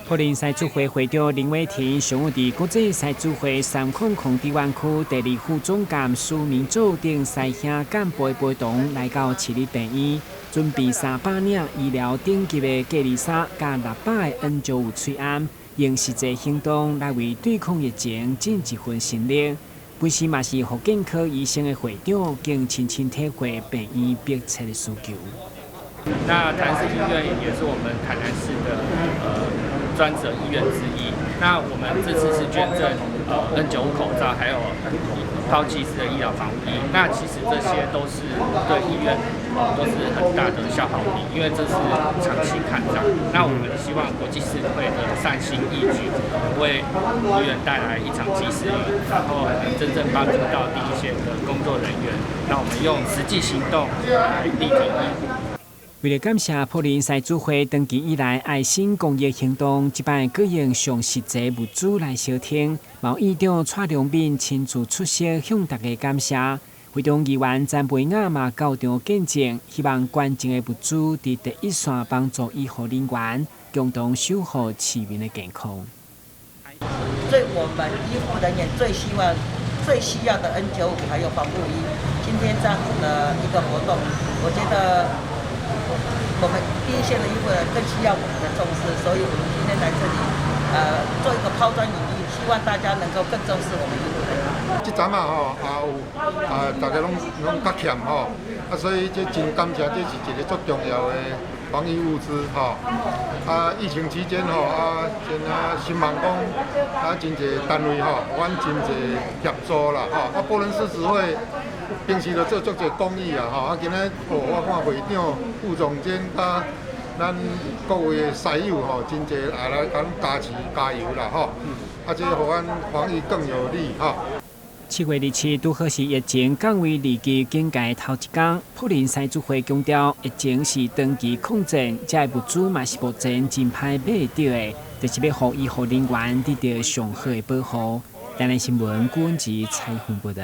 埔林獅子會會長林偉霆上午佇國際獅子會300台灣區第二副總監蘇明祖等師兄幹部陪同來到市立病院，準備300領醫療等級的隔離衫，佮600個 N95喙罨，用實際行動來為對抗疫情盡一份心力。本身嘛是復健科醫生的會長，更親身體會病院迫切的需求。那台南市醫院也是我們台南市的專責醫院之一。那我們這次是捐贈N95口罩，還有拋棄式的醫療防護衣。那其實這些都是對醫院都是很大的消耗品，因為這是長期抗戰。那我們希望國際獅子會的善心義舉，能為醫院帶來一場及時雨，然後能真正幫助到第一線的工作人員。那我們用實際行動來力挺醫護。為了感謝埔林獅子會長期以來愛心公益行動，這擺閣用上實際物資來相挺，嘛院長蔡良敏親自出席向大家感謝。會中議員詹培雅嘛到場見證，希望捐贈的物資佇第一線幫助醫護人員，共同守護市民的健康。對我們醫護人員最希望、最需要的 N95還有防護衣，今天這樣子的一個活動，我覺得我們第一線的醫護人員更需要我們的重視，所以我們今天來這裡，做一個拋磚引玉，希望大家能夠更重視我們醫護人員。這陣仔吼，也有啊，大家攏攏較欠吼，啊，所以這真感謝，這是一個足重要的防疫物資吼。啊，疫情期間吼，啊，真啊希望講啊，真濟單位吼，予阮真濟協助啦吼。啊，埔林獅子會平時就做足濟公益啊吼，啊，今仔哦，我看會長、副總監佮咱各位的獅友吼，真濟也來共咱加持加油啦吼。啊，這予阮防疫更有力吼。7月27拄好是疫情降為二級警戒頭一工，埔林獅子會強調，疫情是長期抗戰，這个物資嘛是目前真歹買得著的，就是欲予醫護人員得著上好的保護。台南新聞郭文吉採訪報導。